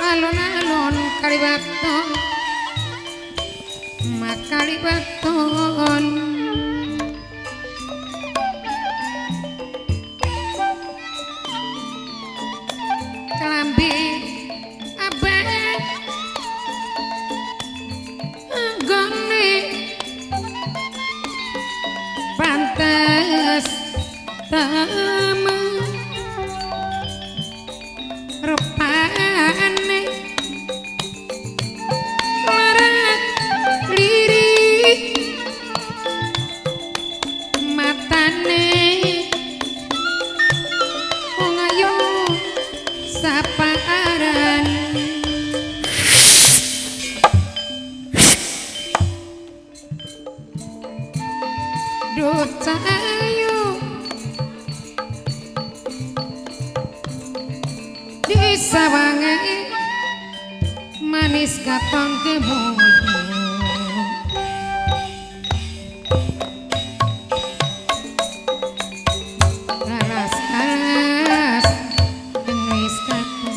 Alon-alon Kalibaton, Makalibaton. Kelambi abang anggone pantes temen rupane larat lirik matane wong ayu saparan. Duh ayu disawange manis katon kemoyo. Karas-karas manis katon.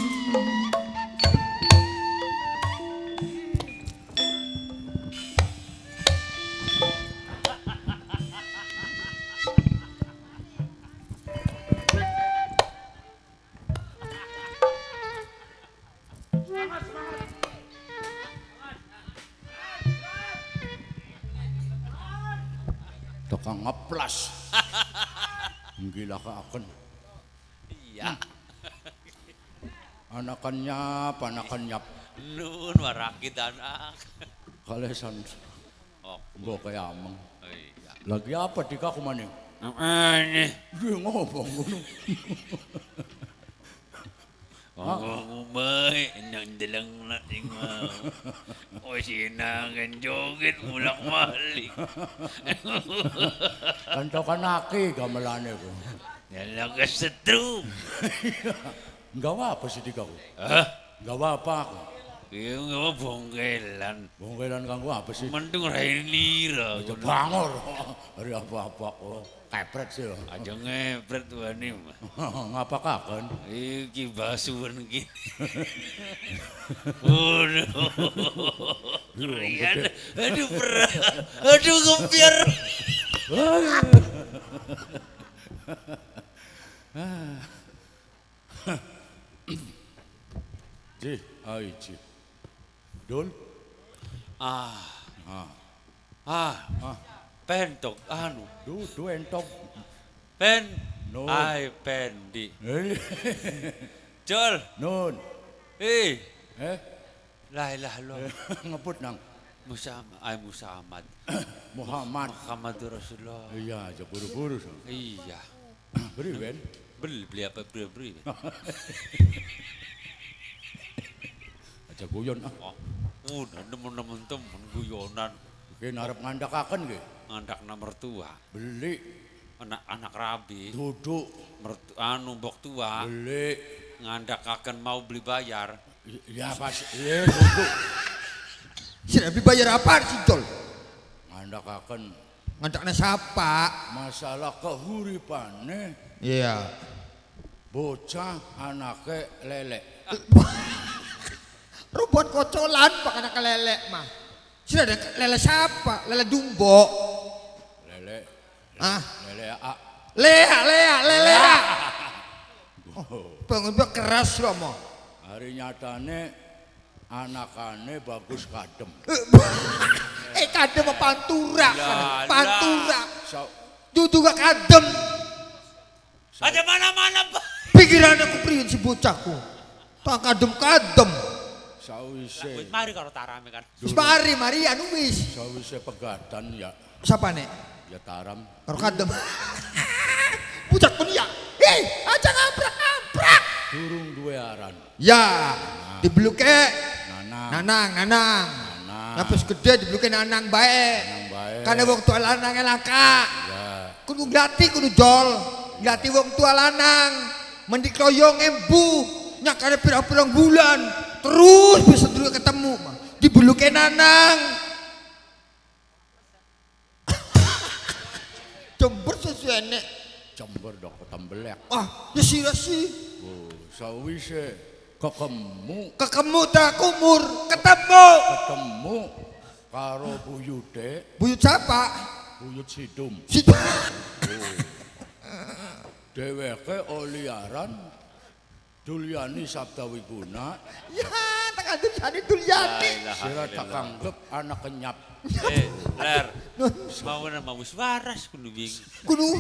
Tukang ngeplas. Gila akan. Iya. Anakannya, anakannya. Nun warakit anak. Kalesan. Oh. Mbok kaya ameng. Iya. Lagi apa dika aku maning? Ini. Dia ngomong ngono. Ngomong bae nang deleng na sing mau. O sinangan joget bolak-balik. Kantokan aki gamelane ku. Nyala kesetrum. Nggawa apa sih dika ku? Hah? Nggawa apa aku? Iya nggawa bongkelan. Bongkelan kanggo apa sih? Mendung rainira. Aja bangor. Hari apa-apa kok. Kepret sih. Aja ngepret wani mah. Ngapa kaken? Iki basuhan iki. Waduh. Rian. Aduh perah. Aduh kepiar. Ji, ai ji. Dul. Ah. Ah. Ah. Ah. Pentok anu. Dudu entok. Pen. Nun. Ai pendi. Jol. Nun. Eh. Eh. La ilaha illallah. Ngebut nang. Muhammad, ai Muhammad. Muhammad. Muhammad Rasulullah. Iya, aja buru-buru. So. Iya. Beri ben. Beli beli apa beli beli. Aja guyon ah. Oh, nemen-nemen temen guyonan. Ki arep ngandhakaken nggih. Ngandakna mertua. Beli anak-anak rabi. Duduk mertu anu mbok tua. Beli ngandhakaken mau beli bayar. Ya pas iya duduk. Sira beli bayar apa sih, Jol? Ngandhakaken. Ngandakna siapa? Masalah kehuripane. Iya. Bocah anake lele. Robot kocolan pak anak lele mah. Sudah ada lele siapa? Lele Dumbo. Lele. Ah. Lele A. Lea, lea, lele A. Oh, bangun keras loh mo. Hari nyatane anakane bagus kadem. Eh kadem apa pantura? Lah, Pantura. Dudu gak kadem. Ada mana-mana pak. Pikiran aku priyen si bocahku. Tak kadem-kadem. Sawise. Mari karo tarame kan. Wis mari mari anu wis. Sawise pegatan ya. Siapa nek? Ya taram. Karo kadem. Bocah pun ya. Hei, aja ngabrak-ngabrak. Durung duwe aran. Ya, dibeluke Nanang. Nanang, nanang. Nanang. Nah, wis gede dibeluke nanang bae. Nanang bae. Karena wong tua lanang langka. Ya. Kudu nglati kudu jol. Nglati wong tua lanang. Mendik loyong embu nyakare pirang-pirang bulan. Terus bisa dulu ketemu dibuluke nanang. Jember sesuene. Jember dok tembelek. Ah, ya sira sih. Oh, sawise Kekemu. Kekemu ta kumur, ketemu. Ketemu karo buyute. Buyut siapa? Buyut Sidum. Sidum. Oh. Dheweke oliaran Dulyani Sabda Wiguna. Ya, tekan Dulyani Dulyani. Sira tak anggap anak kenyap. Ler. Mau mau wis waras kudu wing. Kudu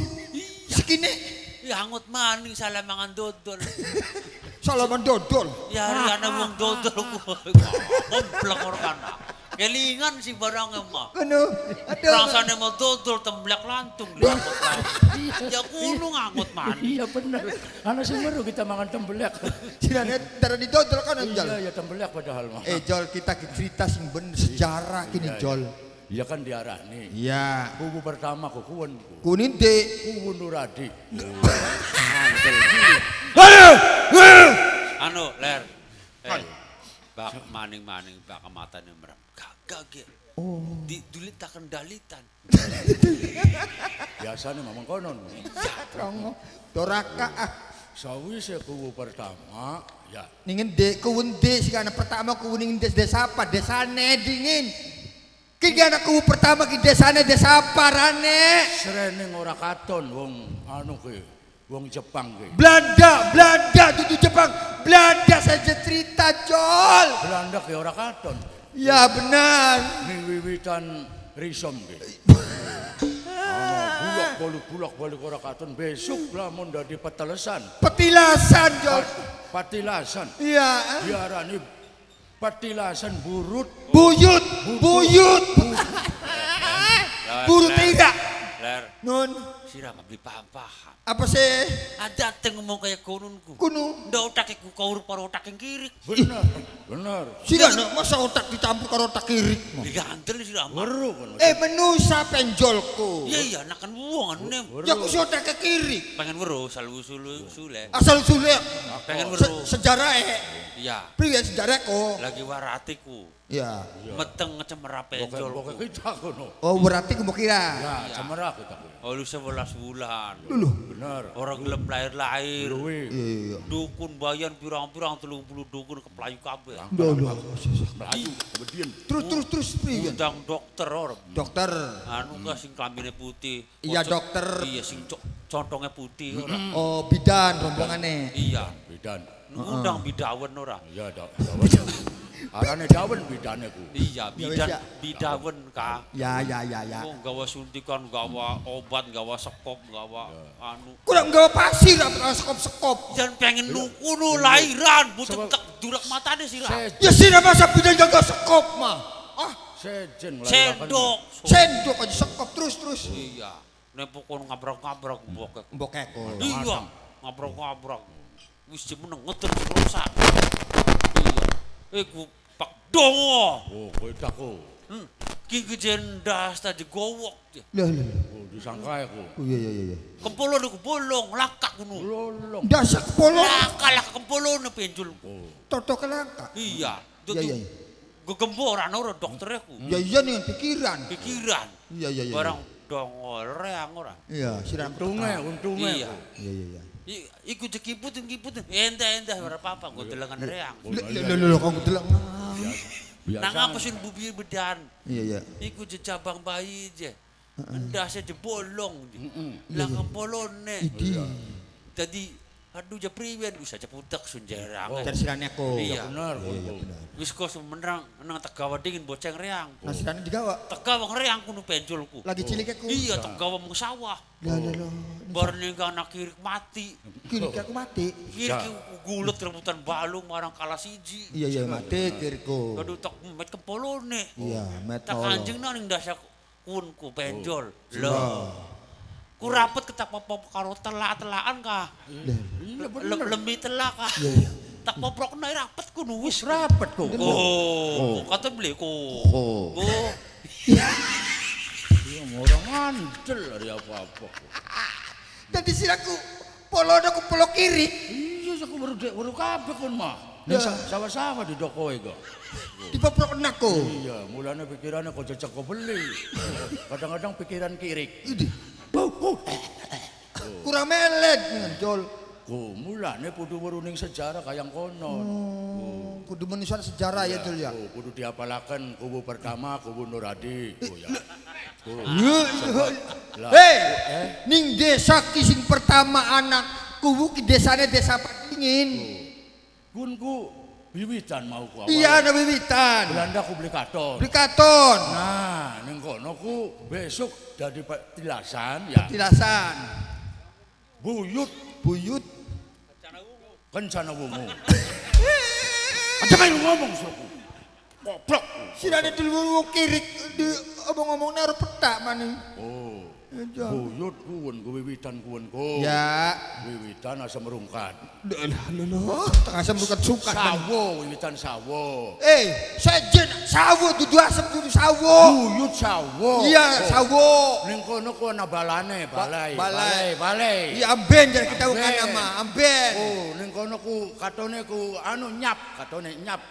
sekine. Ya angut maning salamangan dodol. Salaman dodol. Ya ana wong dodol ku. Komplek ora kana. Kelingan si barangnya mah. Kuno. Aduh. Rasane mau dodol temblek lantung diangkut. Ya kuno ngangkut maning. Iya bener. Ana sing weruh kita mangan tembelek. Sirane darah di dodol kan Jol. Iya ya tembelek padahal mah. Jol kita cerita sing bener sejarah kini Jol. Iya kan diarani. Iya. Kubu pertama ku kuwen. Kunin de. Kuwu Nuradi. Anu ler. Bak maning-maning bak matane merem. Gagah. Oh. Di dulit tak kendalitan. Biasanya memang konon. Trongo. Doraka ah. Sawise kuwu pertama ya. Ningen de kuwu de sing ana pertama kuwu ning desa apa? Desane dingin. Ki ana kuwu pertama ki desane desa apa rane? Srene ora katon wong anu ki. Wong Jepang ki. Belanda, Belanda dudu Jepang. Belanda saja cerita Jol. Belanda ki ora katon. Ya benar. Ning wiwitan risom ki. Bulak balik ora katon besok lamun dadi petelesan. Petilasan Jol. Patilasan. Iya. Diarani patilasan burut. Buyut, buyut. Burut tidak. Ler. Nun. Sira mah beli paham-paham. Apa sih? Ada teng ngomong kayak konunku. Kuno. Ndak otak ku kaur karo otak yang kiri. Bener, bener. Sira masa otak dicampur karo otak kiri. Digandel sira mah. Weru kono. Menusa penjolku. Iya iya nakan wong anu. Ya ku si otak ke kiri. Pengen weru asal usule sule. Asal usule. Pengen weru. Sejarah Iya. Priwe sejarah ko. Lagi waratiku. Iya. Meteng cemera penjolku. Pokoke kita kono. Oh berarti ku kira. Ya, cemera kita. Oh lu 11 bulan. Lho. Bener. Orang gelem lahir-lahir. Iya. Dukun bayan pirang-pirang 30 dukun keplayu kabeh. Lho lho. Melayu kemudian. Terus priwe? Undang dokter ora. Dokter. Anu ka sing klambine putih. Iya dokter. Iya sing contongnya putih ora. Oh bidan rombongane. Iya. Bidan. Ngundang bidawen ora. Iya, dawen. Arane dawen bidane ku. Iya, bidan bidawen ka. Ya ya ya ya. Oh, gawa suntikan, gawa obat, gawa sekop, gawa anu. Kurang gawa pasir apa sekop-sekop. Jangan pengen nuku lahiran, butuh tek durak matane sira. Ya sira masa bidan gawa sekop mah. Ah, sejen sendok. Sendok aja sekop terus-terus. Iya. Nek pokon ngabrak-ngabrak mbokek. Mbokek. Iya, ngabrak-ngabrak. Wis meneng ngeten rusak. Iya. Iku pak dongo. Oh, kowe taku. Ki jendas ta digowok. Lho lho. Oh, disangka aku. Oh iya iya iya. Kempolo niku bolong, lakak ngono. Bolong. Dasar kepolong. Lakak lak kempolone penjul. Totok langka. Iya. Iya iya. Gegemboran ora doktere ku. Ya iya nih pikiran. Pikiran. Iya iya iya. Barang dongo reang ora. Iya, siram untunge, untunge. Iya. Iya iya iya. Iku jekiputin-kiputin, endah-endah ora apa-apa, nggo delengan reang. Lho lho lho kok delengan. Nang apa sih bubir bedan? Iya iya. Iku jejabang bayi je. Endase jebolong. Lah kempolone. Dadi aduh je priwen wis aja putek sun jerang. Tersirane aku. Iya bener. Wis kok menang nang tegawa dingin boceng reang. Nasirane digawa. Tegawa reang kuno penjolku. Lagi cilik aku. Iya tegawa mung sawah. Lah lah lah. Bar ning anak kirik mati. Kirik aku mati. Kirik gulet rebutan balung marang kalah siji. Iya iya mati kirikku. Aduh tak met kempolone. Iya met. Tak anjing nang ndase kunku penjol. Lho. Ku rapet ketak pop karo telak-telakan kah? Lemi telak kah? Tak poprokna rapet ku wis rapet ku. Oh, kata beli ku. Oh. Iya, orang ngandel dari apa-apa. Dadi siraku polono ku polo kiri. Iya, aku baru kabeh kon mah. Ning sawah-sawah di dokoe kok. Dipoprokna ku. Iya, mulane pikirannya kok jejak kok beli. Kadang-kadang pikiran kiri. Kurang melet ngejol. Ku mulane kudu weruning sejarah kayang konon. Oh, kudu menusan sejarah ya Dul ya. Kudu diapalaken kubu pertama kubu Nuradi. Oh ya. Hei, ning desa ki sing pertama anak kubu ki desane desa Padingin. Kunku wiwitan mau ku awal. Iya, ana wiwitan. Belanda ku beli katon. Beli katon. Nah, ning kono ku besok dari petilasan ya. Petilasan. Buyut, buyut Kencana Wungu. Aja main ngomong suku. Goblok. Sirane dulu kirik di omong-omongnya harus petak maning. Oh. Buyut kuwen ku wiwitan kuwen ku. Ya. Wiwitan asam rungkat. Lho, tengah asam rungkat sukat. Sawo, wiwitan sawo. Sejen sawo dudu asam dudu sawo. Buyut sawo. Iya, sawo. Ning kono ku ana balane, balai. Balai, balai. Iya, amben jar kita bukan nama, amben. Oh, ning kono ku katone ku anu nyap, katone nyap.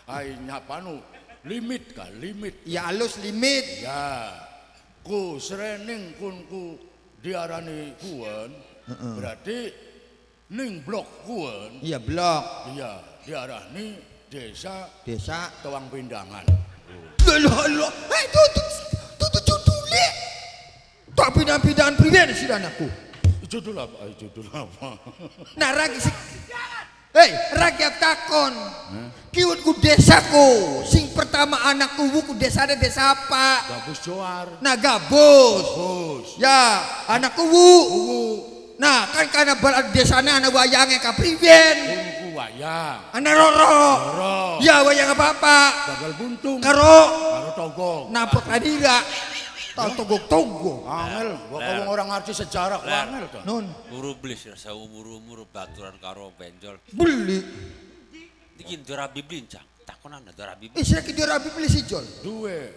Ai nyap anu limit ka, limit. Iya, alus limit. Ya. Ku serening kun ku diarani kuwen, berarti ning blok kuwen. Iya blok. Iya, diarani desa Desa Tewang Pindangan. Lho lho, hei tutu judule. Tak pindah-pindahan priwen siranaku. Judul apa? Judul apa? Nah ragi sik. Hei, rakyat takon. Kiwun ku desaku, sing pertama anak kuwu ku desane desa apa? Gabus Joar. Nah, Gabus. Gabus. Ya, anak kuwu. Kuwu. Nah, kan karena bal desane ana wayange kapriwen. Ku wayang. Ana roro. Roro. Ya wayang apa-apa? Gagal buntung. Karo karo togong. Napok adira. Tau togok-togok. Angel, gua wong orang ngerti sejarah ku angel to. Nun. Guru beli rasa umur-umur baturan karo benjol. Beli. Iki ndora blincang. Takonan ndora beli. Sira ki ndora beli si Jol. Duwe.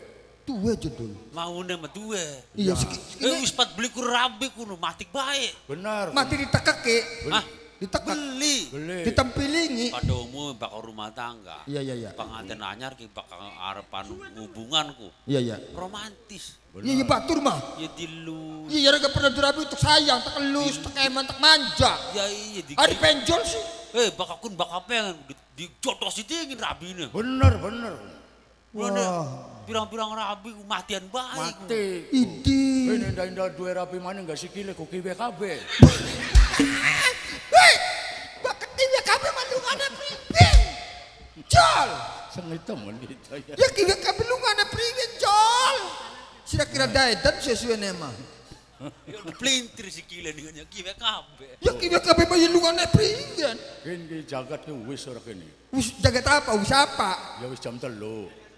Duwe judul. Maune mah duwe. Iya siki. Wis pat beli ku rabi kuno mati bae. Bener. Mati ditekeke. Hah? Ditekek. Beli. Beli. Ditempilingi. Pada umum bakal rumah tangga. Iya iya iya. Pengantin anyar ki bakal arepan hubunganku. Iya iya. Romantis. Iya iya batur mah. Ya dilu. Iya ya pernah dirabi untuk sayang, tak elus, tak eman, tak manja. Ya iya di. Ari penjol sih. Bakal kun bakal pengen dijotos dingin rabine. Bener bener. Wah. Pirang-pirang rabi matian baik. Mati. Idi. Ini ndak duwe rabi mana enggak sikile ku kiwe kabeh. Hei, baket kiwe kabeh malungane priwen. Jol. Sengit temen kita ya. Ya kiwe kabeh lungane priwen, Jol. Sira kira daedan sesuai mah. Ya pelintir sikile dengan kiwe kabeh. Ya kiwe kabeh mah lungane priwen. Kene jagat ki wis ora kene. Wis jagat apa? Wis apa? Ya wis jam 3.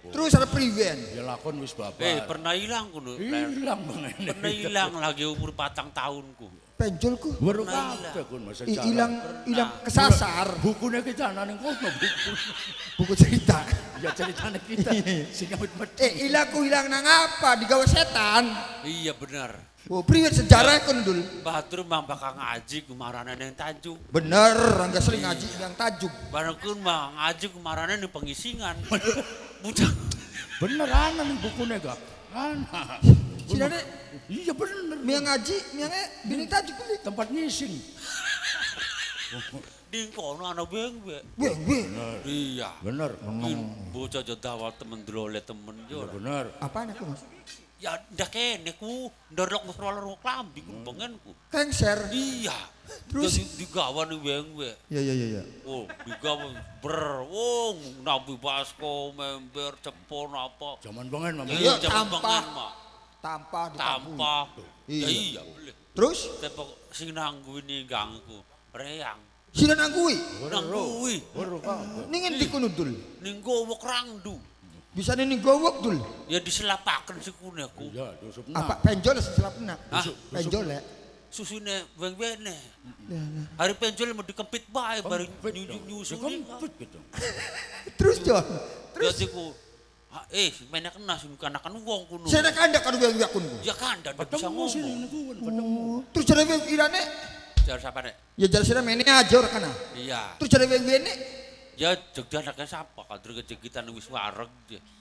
Terus ada priwen. Ya lakon wis babar. Pernah hilang kuno. Hilang bang. Pernah hilang lagi umur 4 tahunku. Penjolku. Weru kabeh kun masa hilang hilang kesasar. Bukune kita ana ning kono buku. Buku cerita. Ya ceritane kita sing awit metu. Hilang ku hilang nang apa? Digawe setan. Iya bener. Oh, priwen sejarah kon dul. Batur mah bakal ngaji kumarane ning Tanjung. Bener, enggak sering ngaji nang Tanjung. Bareng kun mah ngaji kumarane ning pengisingan. Bujang. Bener ana ning bukune gak? Ana. Sirane iya bener. Miang ngaji, miange bini Tanjung beli tempat ngising. Ding kono ana bengbe. Bengbe. Iya. Bener. Bocah dawal temen drole temen yo. Bener. Apaan aku, Mas? Ya ndak kene ku ndorok musrol klambi ku bengen ku. Kengser. Iya. Terus digawa ning wengwe. Iya iya iya. Oh, digawa ber wong nampi basko member cepon apa. Jaman bengen mah. Iya, tampah. Tampah tampah. Iya. Iya. Terus tepok sing nangguwi ninggangku reang. Sing nangguwi? Nangguwi. Ning endi kono dul? Ning gowok rangdu. Bisa ning gowok dul. Ya diselapaken sikune aku. Iya, dusupna. Apa penjol selapna? Penjol ya. Susune weng-wene. Hari penjol mau dikempit bae bareng nyusu. Dikempit gitu. Terus Jon. Terus iku menek kena sing kanakan wong kuno. Sene kandak karo weng kuno. Ya kandak bisa ngomong. Terus jare weng irane jar sapa nek? Ya jar sira mene aja ora kana. Iya. Terus jare weng wene ya jegdan akeh sapa kadre kejegitan wis wareg.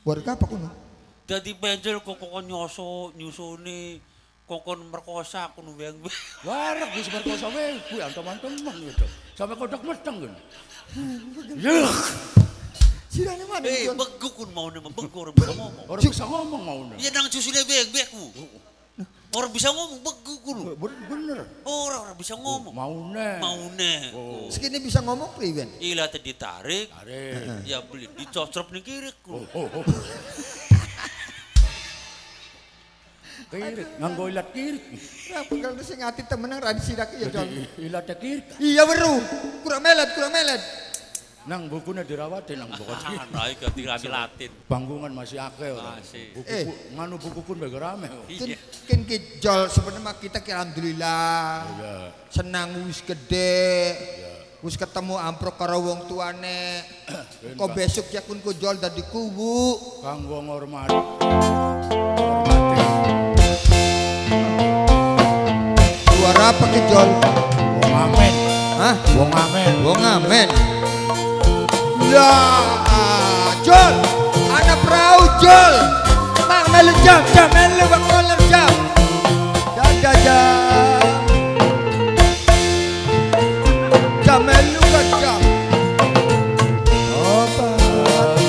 Wareg apa kuno? Dadi penjol kok kok nyoso nyusune Kokon merkosa aku nuweng. Wareg wis merkosa wae kuwi antem-anteman gitu. Sampai kodok meteng kan. Yuh. Sirane mana? Begu kun maune begu ora bisa ngomong. Ora bisa ngomong maune. Iya nang susune beng ku. Ora bisa ngomong begu kun. Bener. Ora bisa ngomong. Maune. Maune. Segini bisa ngomong priwen? Ilate ditarik. Tarik. Ya beli dicocrop ning kiri ku. Kirik, nganggo ilat kirik. Lah penggal sing ati temenang ra disirak ya, Jon. Ilat kirik. Iya weru. Kurang melet, kurang melet. Nang bukune dirawati nang buku. Nah, iki dirami Latin. Bangkungan masih akeh ora. Buku nganu buku pun bae rame. Ken ki Jol sebenarnya kita ki alhamdulillah. Iya. Senang wis gede. Wis ketemu amprok karo wong tuane. Kok besok ya kun ku Jol dadi kuwu. Kanggo ngormat. Suara apa ki Jol? Wong amen. Hah? Wong amen. Wong amen. Lah, Jol, anak perahu Jol. Mang melu jam, jam melu wakoler jam. Dadah jam. Jam melu jam. Obat.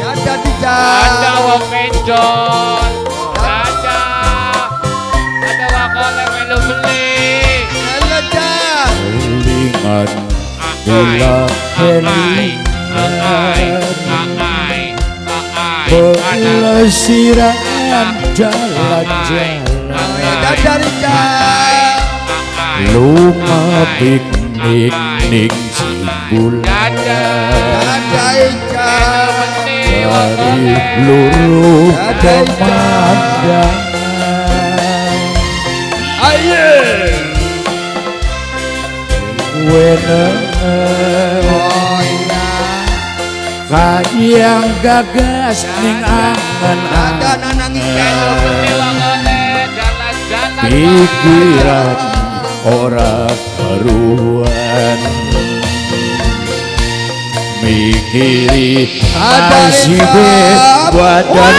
Dadah di jam. Dadah wong Jol. Dadah. Dadah wakoler melu beli. Melu jam. Kelingan. Bola pelesiran jalan-jalan lunga piknik ning Cibulan dari luruh pemandangan. Ayo kayang gagas ning angan-angan pikiran ora karuan mikiri nasibe badan.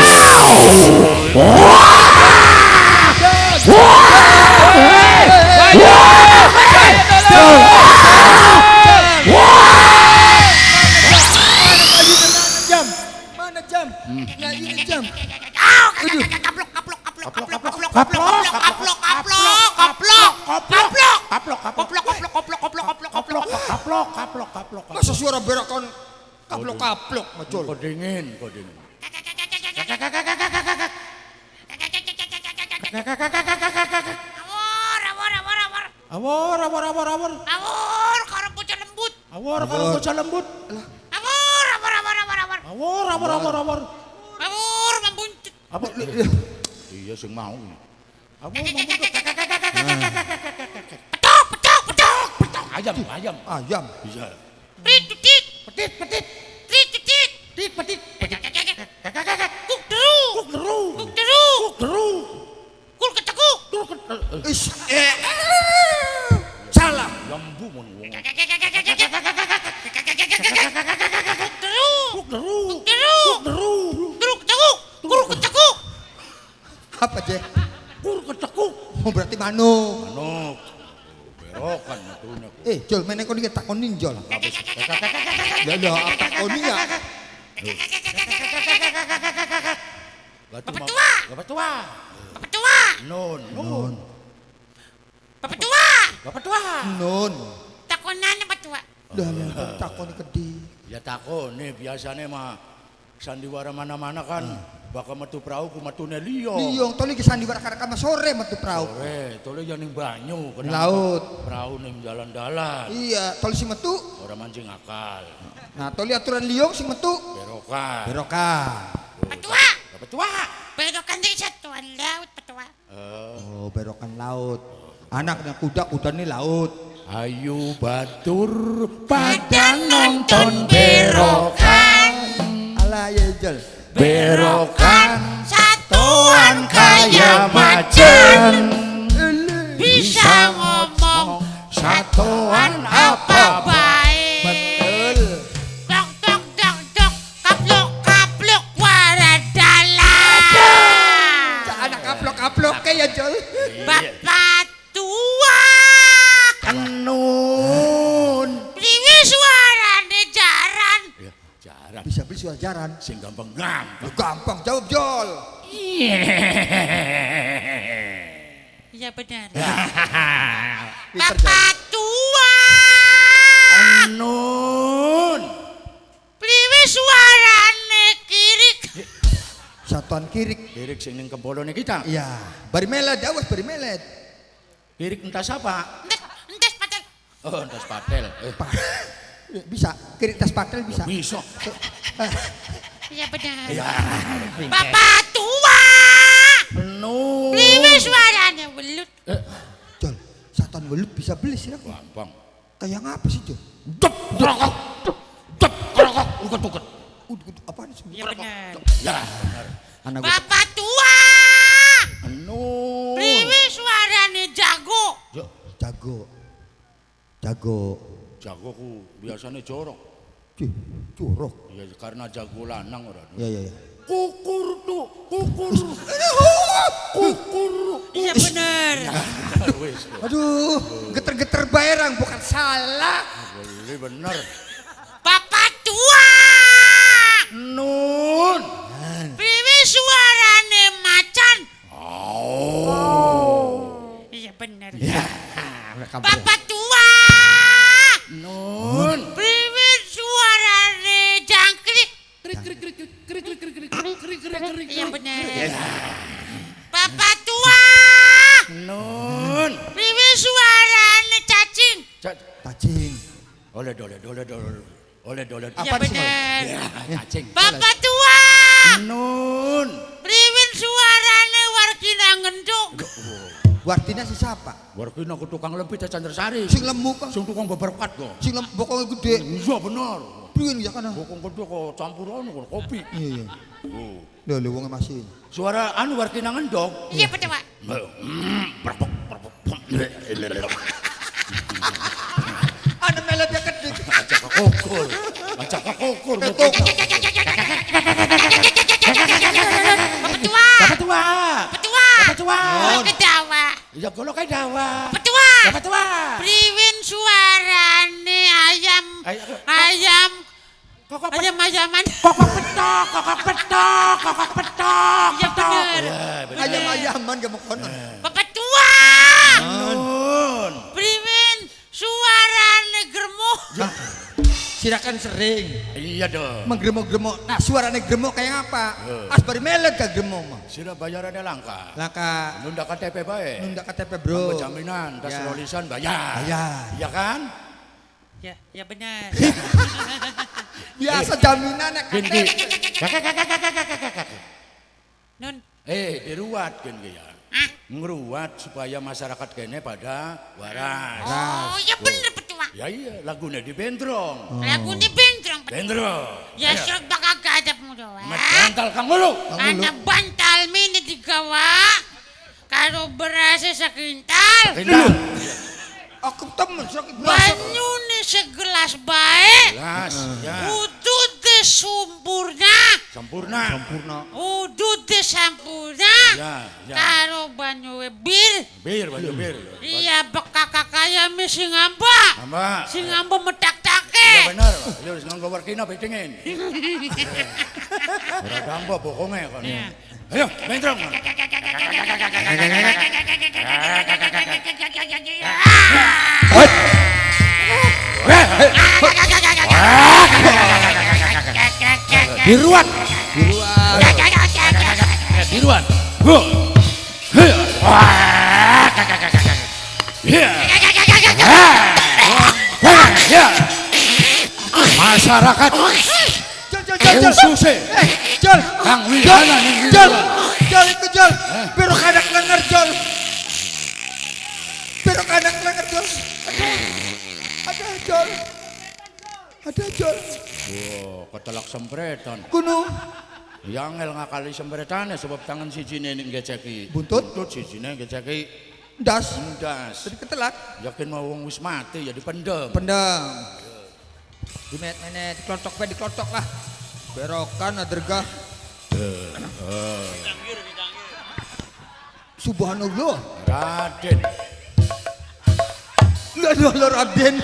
Mana jam? Nah ini jam. Kaplok kaplok kaplok kaplok kaplok kaplok kaplok kaplok kaplok kaplok kaplok kaplok kaplok kaplok kaplok kaplok kaplok kaplok. Masa suara berakon kaplok kaplok macul. Kok dingin, kok dingin. Awor awor awor awor. Awor awor awor awor. Awor karo bocah lembut. Awor karo bocah lembut. Awor awor awor awor awor. Awor awor awor awor. Awor membuntut. Apa? Iya sing mau. Awor membuntut. Petok petok petok petok. Ayam ayam. Ayam. Iya. Petit petit. Petit petit. Petit petit. Petit petit. Kuk deru. Kuk deru. Kuk deru. Kuk deru. Kul ketekuk. Is salah. Lembu mun wong. Kuk deru. Kuk deru. Kuk deru. Kuk deru. Deru ketekuk. Kul ketekuk. Apa je? Kur ketekuk. Oh berarti manuk. Manuk. Berokan matune. Jol meneh kon iki takonin Jol. Lah lah takoni ya. Bapak tua. Bapak tua. Bapak tua. Nun. Nun. Bapak tua. Bapak tua. Nun. Takonan bapak tua. Lah lah takoni kedhi. Ya takone biasane mah sandiwara mana-mana kan bakal metu perahu ku metune liya. Liya toli ki sandiwara karek sore metu perahu. Sore, toli ya ning banyu laut. Perahu ning jalan-dalan. Iya, toli sing metu ora mancing akal. Nah, toli aturan liyong sing metu berokan. Berokan. Bapak tua. Bapak tua. Berokan di satuan laut, Pak tua. Oh, berokan laut. Anaknya kuda, kudane laut. Ayo batur pada nonton berokan. Alah ya Jol. Berokan satuan kaya macan. Bisa ngomong satuan apa baik. Betul. Dok dok dok dok kaplok kaplok waradala. Anak kaplok suara jaran. Sing gampang gampang. Gampang jawab Jol. Iya benar. Pinter, Bapak tua. Nun. Priwe suarane kirik. Satuan kirik. Kirik sing ning kembolone kita. Iya, bari melet, awas bari melet. Kirik entas apa? Entas patel. Oh, entas patel. Bisa, kirik tas patel bisa. Bisa. Iya benar. Iya. Bapak tua. Nun. Priwe suarane welut. Jol, satuan welut bisa beli sih aku. Gampang. Kayak ngapa sih, Jol? Dep, krokok. Dep, krokok. Uket-uket. Apaan sih? Iya benar. Ya, benar. Anak gua. Bapak tua. Nun. Priwe suarane jago. Yo, Jago. Jago. jago ku biasanya jorok. Cih, jorok. Ya karena jago lanang ora. Ya ya ya. Kukur tuh, kukur. Kukur. Iya benar. Wis. Aduh, geter-geter bayarang bukan salah. Boleh bener. Bapak tua. Nun. Priwe suarane macan. Oh. Iya benar. Ya, Bapak tua. Nun. Priwe suarane jangkrik. Krik krik krik krik krik krik krik krik krik krik. Iya benar. Bapak tua. Nun. Priwe suarane cacing. Cacing. Oleh dole dole dole. Oleh dole. Iya Apaan sih, benar. Ya, cacing. Bapak tua. Nun. Priwe suarane wargina ngenduk. Wartina si siapa? Wargina ku tukang lempit Candresari. Sing lemu kok. Sing tukang beberkat kok. Sing lemu bokongnya gede. Iya bener. Priwen ya kana. Bokong gede kok campuran kok kopi. Iya iya. Oh. Lho lho wonge masih. Suara anu wargina ngendok. Iya betul Pak. Ana meletnya kedik. Aja kekukur. Aja kekukur. Bapak tua. Bapak tua. Bapak tua. Bapak tua. Ketawa. Ya golok kae dawa. Bapak tua. Bapak tua. Priwin suarane ayam. Ayam. Ayam-ayaman. Kokok petok, kokok petok, kokok petok. Iya bener. Ayam-ayaman gak mau konon. Bapak tua. Nun. Priwin suarane germo. Silakan sering. Iya dong. Menggremo-gremo. Nah, suarane gremo kayak apa? As bari melet gak gremo mah. Sira bayarannya langka. Langka. Nunda KTP bae. Nunda KTP, Bro. Tanpa jaminan, tas Ya. rolisan bayar. Bayar. Iya kan? Ya, ya benar. Biasa jaminan nek Gini. Nun. Diruat gini ya. Ngeruat supaya masyarakat kene pada waras. Oh, ya bener betul. Ya iya, lagune di Bendrong. Lagune Bendrong. Bendrong. Ya sok bakal gadap mu doa. Bantal kang mulu. Ana bantal mini digawa. Karo berasnya sekintal. Kintal. Aku temen sok beras. Banyune segelas bae. Gelas, ya. Udute sempurna. Sempurna. Sempurna. Udute sempurna. Ya, ya. Karo banyuwe bir. Bir, banyu bir. Iya bekakak ayam sing amba. Amba. Sing amba metak-take. Ya bener. Ya wis nganggo warkina bedengin. Ora dampa bokonge kon. Ayo, bentrong. Diruat. Diruat. Diruat. Masyarakat khususnya Jol, Kang Wihana ning Jol, Jol itu Jol, pero kanak lenger Jol, pero kanak lenger Jol, ada Jol, ada Jol. Wow, ketelak sempretan. Kuno. Yang ngakali sempretane sebab tangan sijine ning ngeceki. Buntut? Buntut sijine ngeceki ndas. Ndas. Jadi ketelak. Yakin mau wong wis mati ya dipendem. Pendem. Dimet-menet, diklotok bae diklotok lah. Berokan adergah. Subhanallah. Raden. Lah lah Raden.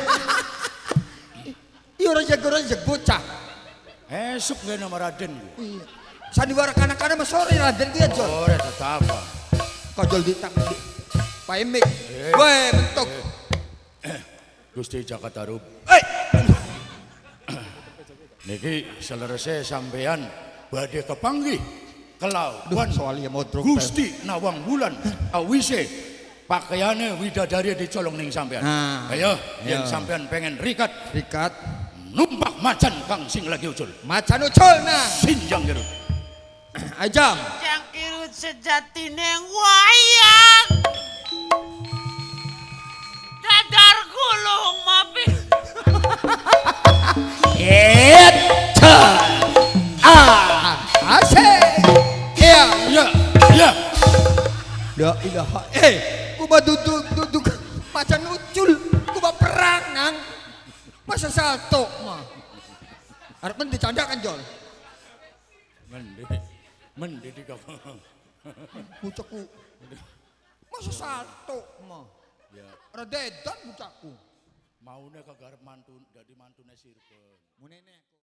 Iya ora jago bocah. Esuk nggak nama Raden. Iya. Sandiwara kanak-kanak mah sore Raden ku ya Jol. Sore tetap. Kojol ditak. Pak Emik. Weh mentok. Gusti Jaka Tarub. Eh. Niki selerese sampean badhe kepanggih kelawan soalnya modrok. Gusti Nawang Wulan awise pakaiane widadari dicolong ning sampean. Nah. Ayo, yen sampean pengen rikat, Rikat numpak macan kang sing lagi ucul. Macan ucul nang. Sinjang kirut. Ajam. Jangkirut sejatine wayang. Dadar gulung mapi. Ah, asik. Iya. Ya, ya. La ilaha. Kuba duduk duduk macan ucul, kuba perang nang. Masa salto mah. Arep men dicandakan Jol. Mendhi. Mendhi dikak. Bocahku. Masa salto mah. Ya, Rededan bocahku. maune kegarep mantu dadi mantune Sirben. Munene.